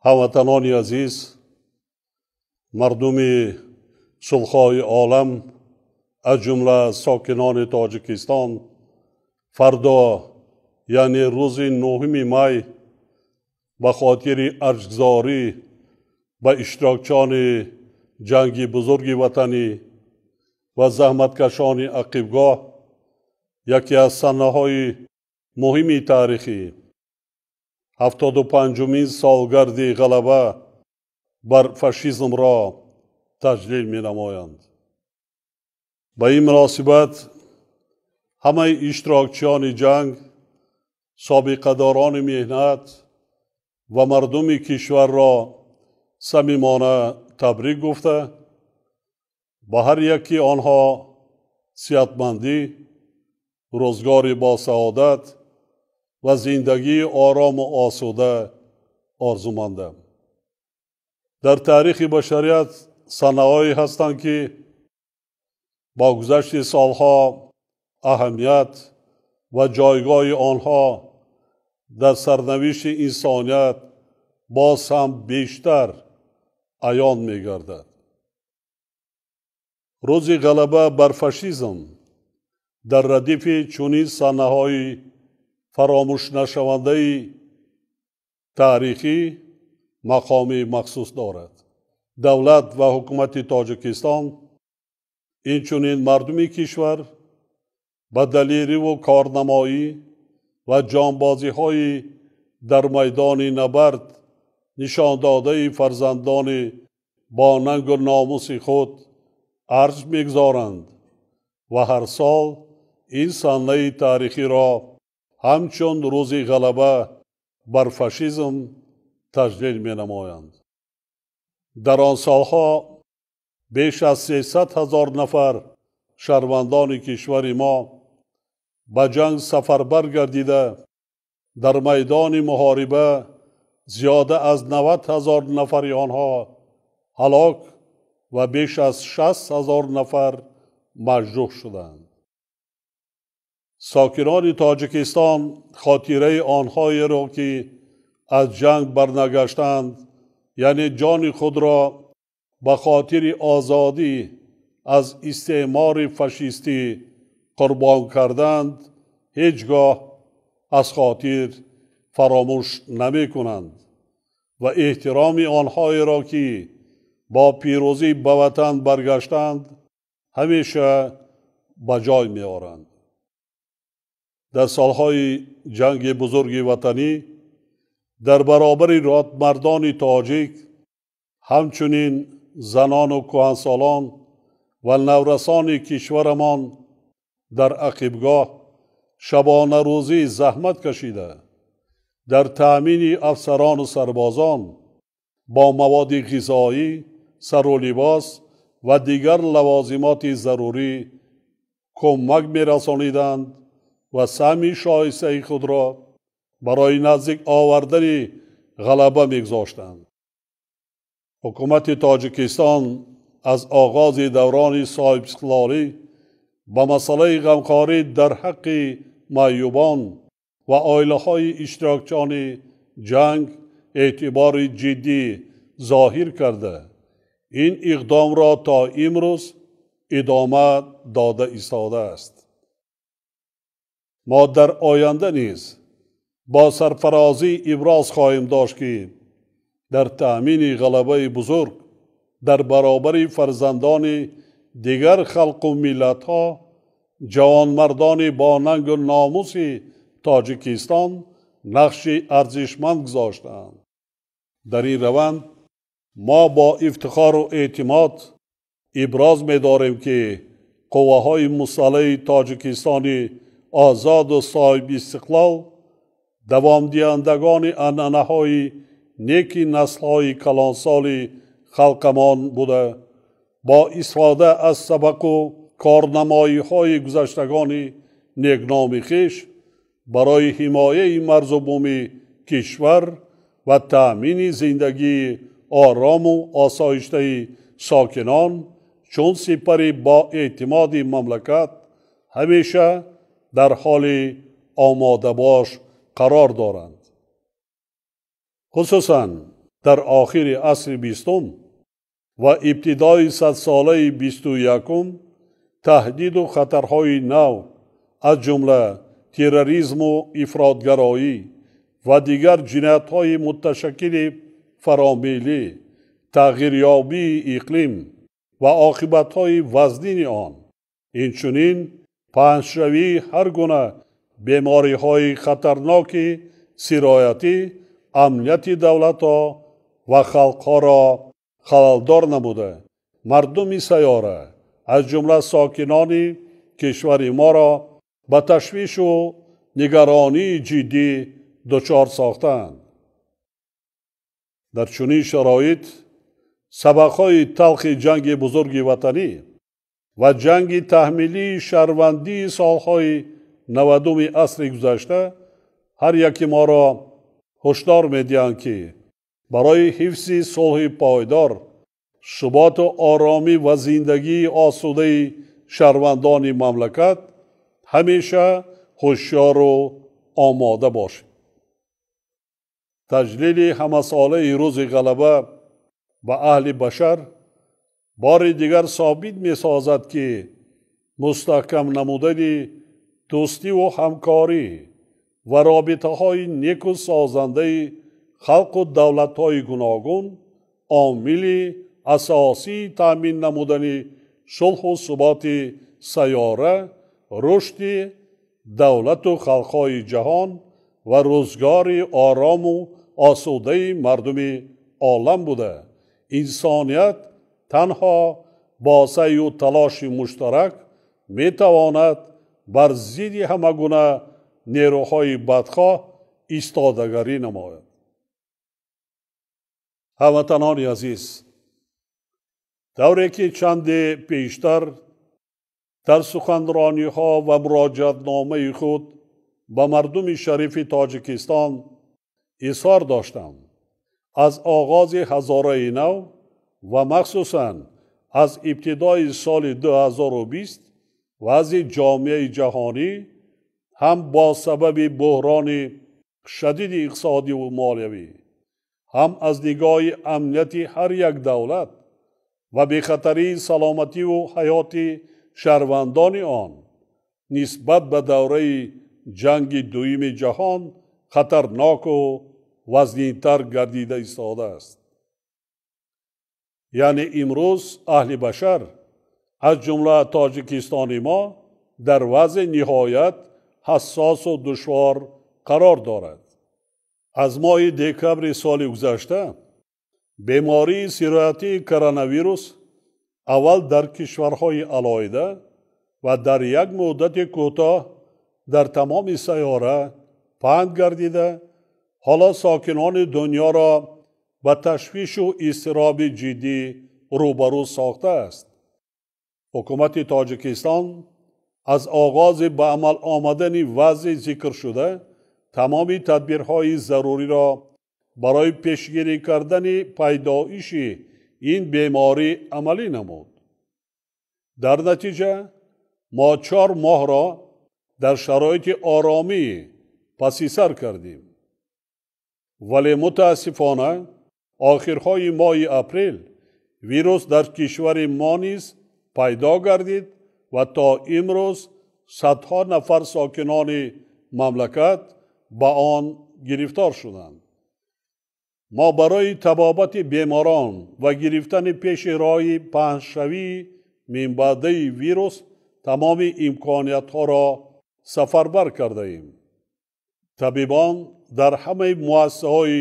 Ҳамватанони азиз, мардуми сулҳҳои олам, аз ҷумла сокинони Тоҷикистон, фардо, яъне рӯзи 9 май, ба хотири арҷгузорӣ ба иштирокчиёни ҷанги бузурги ватанӣ ва заҳматкашони ақибгоҳ, яке аз санаҳои муҳими таърихӣ, 75-умин солгарди ғалаба бар фашизмро таҷлил менамоянд. Ба ин муносибат ҳамаи иштирокчиёни ҷанг, собиқадорони меҳнат ва мардуми кишварро самимона табрик гуфта, ба ҳар яки онҳо сиҳатмандӣ, рӯзгори босаодат ва зиндагии орому осуда орзумандам. Дар таърихи башарият санаҳое ҳастанд, ки бо гузашти солҳо аҳамият ва ҷойгоҳи онҳо дар сарнавишти инсоният боз ҳам бештар аён мегардад. Рӯзи ғалаба бар фашизм дар радифи чунин саҳнаҳои фаромӯшнашавандаи таърихӣ мақоми махсус дорад. Давлат ва ҳукумати Тоҷикистон, инчунин мардуми кишвар ба далериву корнамоӣ ва ҷонбозиҳои дар майдони набард нишондодаи фарзандони бо нангу номуси худ арҷ мегузоранд ва ҳар сол ин саҳнаи таърихиро ҳамчун рӯзи ғалаба бар фашизм таҷлил менамоянд. Дар он солҳо беш аз 300 ҳазор нафар шаҳрвандони кишвари мо ба ҷанг сафарбар гардида, дар майдони муҳориба зиёда аз 90 ҳазор нафари онҳо ҳалок ва беш аз 60 ҳазор нафар маҷрӯҳ шуданд. Сокинони Тоҷикистон хотираи онҳоеро, ки аз ҷанг барнагаштанд, яъне ҷони худро ба хотири озодӣ аз истеъмори фашистӣ қурбон карданд, ҳеҷ гоҳ аз хотир фаромӯш намекунанд ва эҳтироми онҳоеро, ки бо пирӯзӣ ба ватан баргаштанд, ҳамеша ба ҷой меоранд. Дар солҳои ҷанги бузурги ватанӣ дар баробари мардони тоҷик ҳамчунин занону кӯҳансолон ва наврасони кишварамон дар ақибгоҳ шабонарӯзӣ заҳмат кашида, дар таъмини афсарону сарбозон бо маводи ғизоӣ, сару либос ва дигар лавозимоти зарурӣ кӯмак мерасониданд ва саҳми шоистаи худро барои наздик овардани ғалаба мегузоштанд. Ҳукумати Тоҷикистон аз оғози даврони соҳибистиқлолӣ ба масъалаи ғамхорӣ дар ҳаққи маъюбон ва оилаҳои иштирокчиёни ҷанг эътибори ҷиддӣ зоҳир карда, ин иқдомро то имрӯз идома дода истодааст. Мо дар оянда низ бо сарфарозӣ иброз хоҳем дошт, ки дар таъмини ғалабаи бузург дар баробари фарзандони дигар халқу миллатҳо ҷавонмардони бо нангу номуси Тоҷикистон нақши арзишманд гузоштаанд. Дар ин раванд мо бо ифтихору эътимод иброз медорем, ки қувваҳои мусаллаҳи Тоҷикистони озоду соҳибистиқлол давомдиҳандагони анъанаҳои неки наслҳои калонсоли халқамон буда, бо истифода аз сабақу корнамоиҳои гузаштагони некноми хеш барои ҳимояи марзу буми кишвар ва таъмини зиндагии орому осоиштаи сокинон чун сипари боэътимоди мамлакат ҳамеша дар ҳоли омодабош қарор доранд. Хусусан дар охири асри бистум ва ибтидои садсолаи 21-ум таҳдиду хатарҳои нав, аз ҷумла терроризму ифротгароӣ ва дигар ҷиноятҳои муташаккили фаромиллӣ, тағйирёбии иқлим ва оқибатҳои вазнини он, инчунин паҳншавии ҳар гуна бемориҳои хатарноки сироятӣ амнияти давлатҳо ва халқҳоро халалдор намуда, мардуми сайёра, аз ҷумла сокинони кишвари моро ба ташвишу нигаронии ҷиддӣ дучор сохтаанд. Дар чунин шароит сабақҳои талхи ҷанги бузурги ватанӣ ва ҷанги таҳмилии шаҳрвандии солҳои 90-уми асри гузашта ҳар яки моро ҳушдор медиҳанд, ки барои ҳифзи сулҳи пойдор, суботу оромӣ ва зиндагии осудаи шаҳрвандони мамлакат ҳамеша ҳушёру омода бошем. Таҷлили ҳамасолаи рӯзи ғалаба ба аҳли башар бори дигар собит месозад, ки мустаҳкам намудани дӯстиву ҳамкорӣ ва робитаҳои неку созандаи халқу давлатҳои гуногун омили асосии таъмин намудани сулҳу суботи сайёра, рушди давлату халқҳои ҷаҳон ва рӯзгори орому осудаи мардуми олам буда, инсоният танҳо бо саъю талоши муштарак метавонад бар зидди ҳама гуна нерӯҳои бадхоҳ истодагарӣ намояд. Ҳамватанони азиз, давре ки чанде пештар дар суханрониҳо ва муроҷиатномаи худ ба мардуми шарифи Тоҷикистон изҳор доштам, аз оғози ҳазораи нав ва махсусан аз ибтидои соли 2020 вазъи ҷомеаи ҷаҳонӣ ҳам бо сабаби буҳрони шадиди иқтисодиву молиявӣ, ҳам аз нигоҳи амнияти ҳар як давлат ва бехатарии саломативу ҳаёти шаҳрвандони он нисбат ба давраи ҷанги дуюми ҷаҳон хатарноку вазнинтар гардида истодааст. Яъне имрӯз аҳли башар, аз ҷумла Тоҷикистони мо, дар вазъи ниҳоят ҳассосу душвор қарор дорад. Аз моҳи декабри соли гузашта бемории сироятии коронавирус аввал дар кишварҳои алоҳида ва дар як муддати кӯтоҳ дар тамоми сайёра паҳн гардида, ҳоло сокинони дунёро ба ташвишу изтироби ҷиддӣ рӯбарӯ сохтааст. Ҳукумати Тоҷикистон аз оғози ба амал омадани вазъи зикршуда тамоми тадбирҳои заруриро барои пешгирӣ кардани пайдоиши ин беморӣ амалӣ намуд. Дар натиҷа мо 4 моҳро дар шароити оромӣ паси сар кардем. Вале мутаассифона охирҳои моҳи апрел вирус дар кишвари мо низ пайдо гардид ва то имрӯз садҳо нафар сокинони мамлакат ба он гирифтор шуданд. Мо барои табобати беморон ва гирифтани пеши роҳи паҳншавии минбаъдаи вирус тамоми имкониятҳоро сафарбар кардаем. Табибон дар ҳамаи муассисаҳои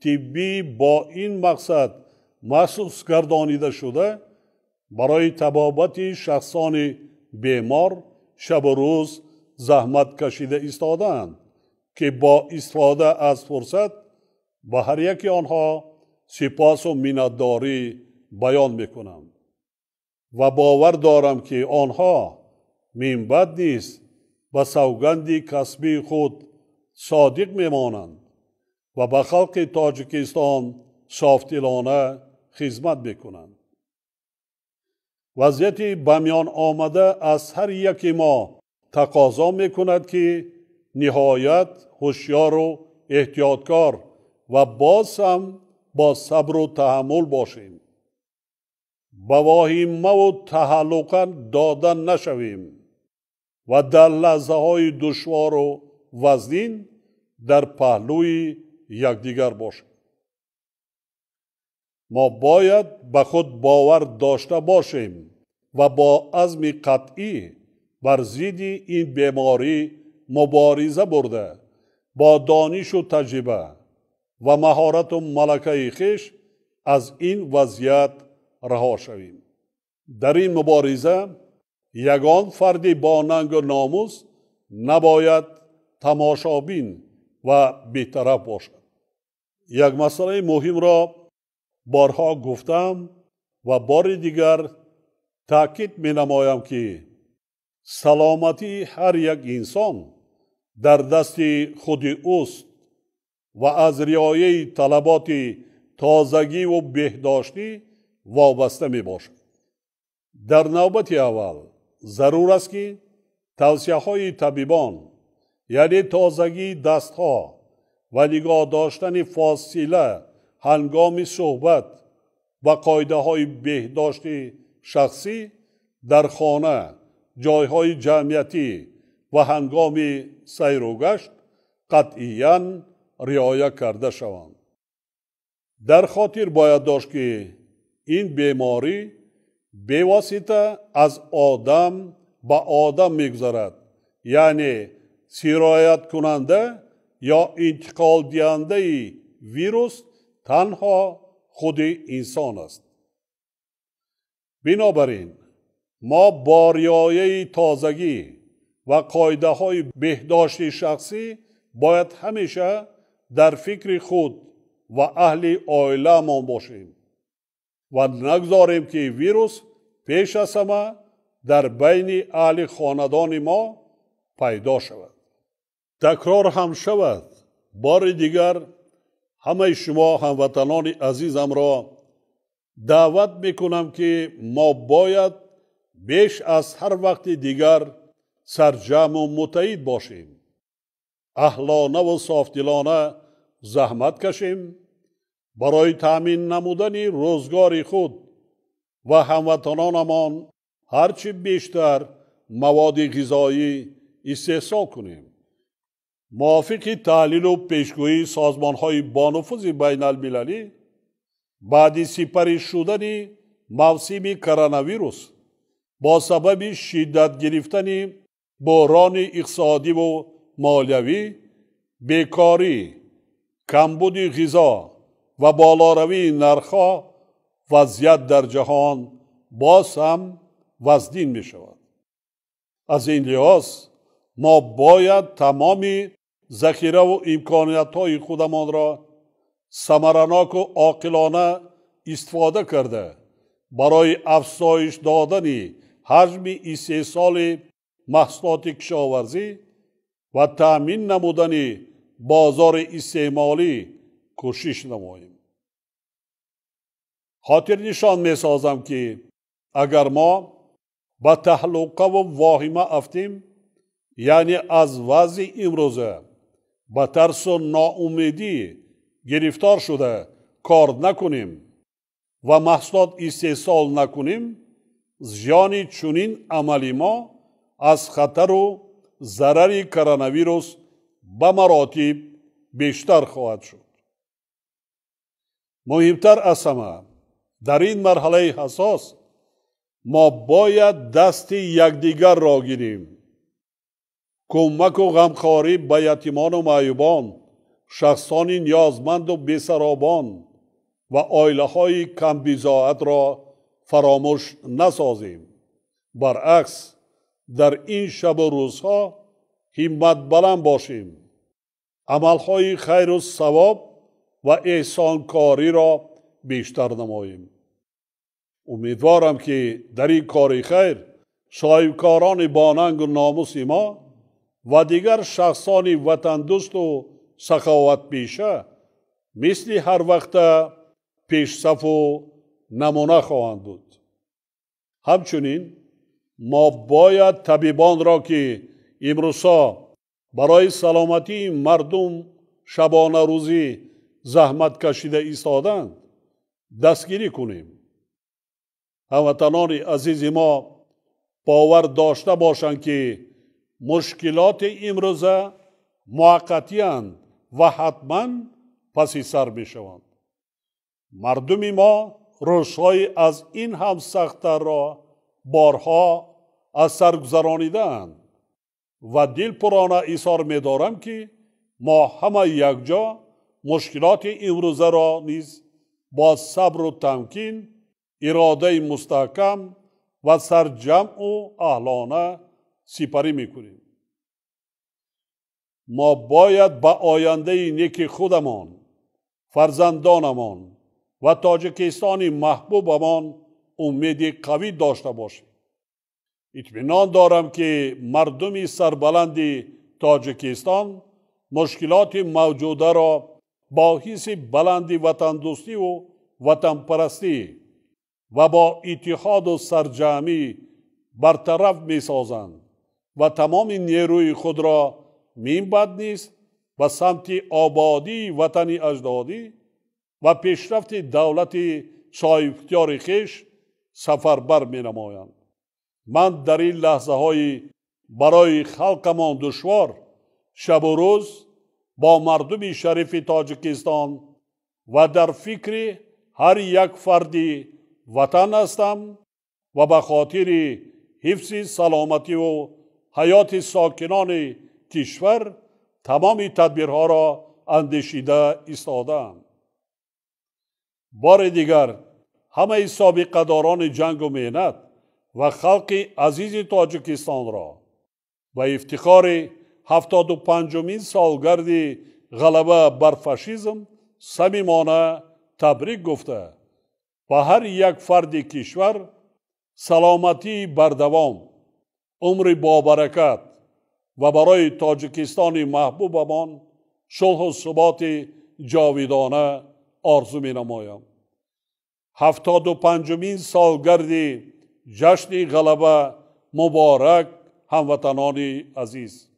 тиббӣ бо ин мақсад махсус гардонида шуда, барои табобати шахсони бемор шабу рӯз заҳмат кашида истодаанд, ки бо истифода аз фурсат ба ҳар яки онҳо сипосу миннатдорӣ баён мекунам ва бовар дорам, ки онҳо минбаъд низ ба савганди касбии худ содиқ мемонанд ва ба халқи Тоҷикистон софдилона хизмат мекунанд. Вазъияти ба миён омада аз ҳар яки мо тақозо мекунад, ки ниҳоят ҳушёру эҳтиёткор ва боз ҳам бо сабру таҳаммул бошем. Ба воҳимаву таҳаллуқа дода нашавем ва дар лаҳзаҳои душвору вазнин дар паҳлӯи якдигар бошем. Мо бояд ба худ бовар дошта бошем ва бо азми қатъӣ бар зидди ин беморӣ мубориза бурда, бо донишу таҷриба ва маҳорату малакаи хеш аз ин вазъият раҳо шавем. Дар ин мубориза ягон фарди бо нангу номус набояд тамошобин ва бетараф бошад. Як масъалаи муҳимро борҳо гуфтам ва бори дигар таъкид менамоям, ки саломатии ҳар як инсон дар дасти худи ӯст ва аз риояи талаботи тозагиву беҳдоштӣ вобаста мебошад. Дар навбати аввал зарур аст, ки тавсияҳои табибон, яъне тозагии дастҳо ва нигоҳ доштани фосила ҳангоми суҳбат ва қоидаҳои беҳдошти шахсӣ дар хона, ҷойҳои ҷамъиятӣ ва ҳангоми сайру гашт қатъиян риоя карда шаванд. Дар хотир бояд дошт, ки ин беморӣ бевосита аз одам ба одам мегузарад, яъне сирояткунанда ё интиқолдиҳандаи вирус танҳо худи инсон аст. Бинобар ин мо бо риояи тозагӣ ва қоидаҳои беҳдошти шахсӣ бояд ҳамеша дар фикри худ ва аҳли оиламон бошем ва нагзорем, ки вирус пеш аз ҳама дар байни аҳли хонадони мо пайдо шавад. Такрор ҳам шавад, бори дигар ҳамаи шумо ҳамватанони азизамро даъват мекунам, ки мо бояд беш аз ҳар вақти дигар сарҷамъу муттаҳид бошем, аҳлонаву софдилона заҳмат кашем, барои таъмин намудани рӯзгори худ ва ҳамватанонамон ҳарчи бештар маводи ғизоӣ истеҳсол кунем. Мувофиқи таҳлилу пешгӯии созмонҳои бонуфузи байналмилалӣ, баъди сипарӣ шудани мавсими коронавирус бо сабаби шиддат гирифтани буҳрони иқтисодиву молиявӣ, бекорӣ, камбуди ғизо ва болоравии нархҳо вазъият дар ҷаҳон боз ҳам вазнин мешавад. Аз ин лиҳоз мо бояд тамоми захираву имкониятҳои худамонро самараноку оқилона истифода карда, барои афзоиш додани ҳаҷми истеҳсоли маҳсулоти кишоварзӣ ва таъмин намудани бозори истеъмолӣ кӯшиш намоем. Хотирнишон месозам, ки агар мо ба таҳлуқаву воҳима афтем, яъне аз вазъи имрӯза ба тарсу ноумедӣ гирифтор шуда кор накунем ва маҳсулот истеҳсол накунем, зиёни чунин амали мо аз хатару зарари коронавирус ба маротиб бештар хоҳад шуд. Муҳимтар аз ҳама, дар ин марҳалаи ҳассос мо бояд дасти якдигарро гирем. Кӯмаку ғамхорӣ ба ятимону маъюбон, шахсони ниёзманду бесаробон ва оилаҳои камбизоатро фаромӯш насозем. Баръакс, дар ин шабу рӯзҳо ҳимматбаланд бошем, амалҳои хайру савоб ва эҳсонкориро бештар намоем. Умедворам, ки дар ин кори хайр соҳибкорони бонангу номуси мо ва дигар шахсони ватандӯсту саховатпеша мисли ҳар вақта пешсафу намуна хоҳанд буд. Ҳамчунин мо бояд табибонро, ки имрӯзҳо барои саломатии мардум шабонарӯзӣ заҳмат кашида истоданд дастгирӣ кунем. Ҳамватанони азизи мо бовар дошта бошанд, ки мушкилоти имрӯза муваққатиянд ва ҳатман паси сар мешаванд. Мардуми мо рӯзҳои аз ин ҳам сахттарро борҳо аз сар гузаронидаанд ва дилпурона изҳор медорам, ки мо ҳама якҷо мушкилоти имрӯзаро низ бо сабру тамкин, иродаи мустаҳкам ва сарҷамъу аҳлона сипарӣ мекунем. Мо бояд ба ояндаи неки худамон, фарзандонамон ва Тоҷикистони маҳбубамон умеди қавӣ дошта бошем. Итминон дорам, ки мардуми сарбаланди Тоҷикистон мушкилоти мавҷударо бо ҳисси баланди ватандӯстиву ватанпарастӣ ва бо иттиҳоду сарҷамъӣ бартараф месозанд ва тамоми нерӯи худро минбаъд низ ба самти ободии ватани аҷдодӣ ва пешрафти давлати соҳибихтиёри хеш сафарбар менамоянд. Ман дар ин лаҳзаҳои барои халқамон душвор шабу рӯз бо мардуми шарифи Тоҷикистон ва дар фикри ҳар як фарди ватан ҳастам ва ба хотири ҳифзи саломативу ҳаёти сокинони кишвар тамоми тадбирҳоро андешида истодаам. Бори дигар ҳамаи собиқадорони ҷангу меҳнат ва халқи азизи Тоҷикистонро ба ифтихори 75-умин солгарди ғалаба бар фашизм самимона табрик гуфта, ба ҳар як фарди кишвар саломатии бардавом, умри бобаракат ва барои Тоҷикистони маҳбубамон сулҳу суботи ҷовидона орзу менамоям. 75-умин солгарди ҷашни ғалаба муборак, ҳамватанони азиз!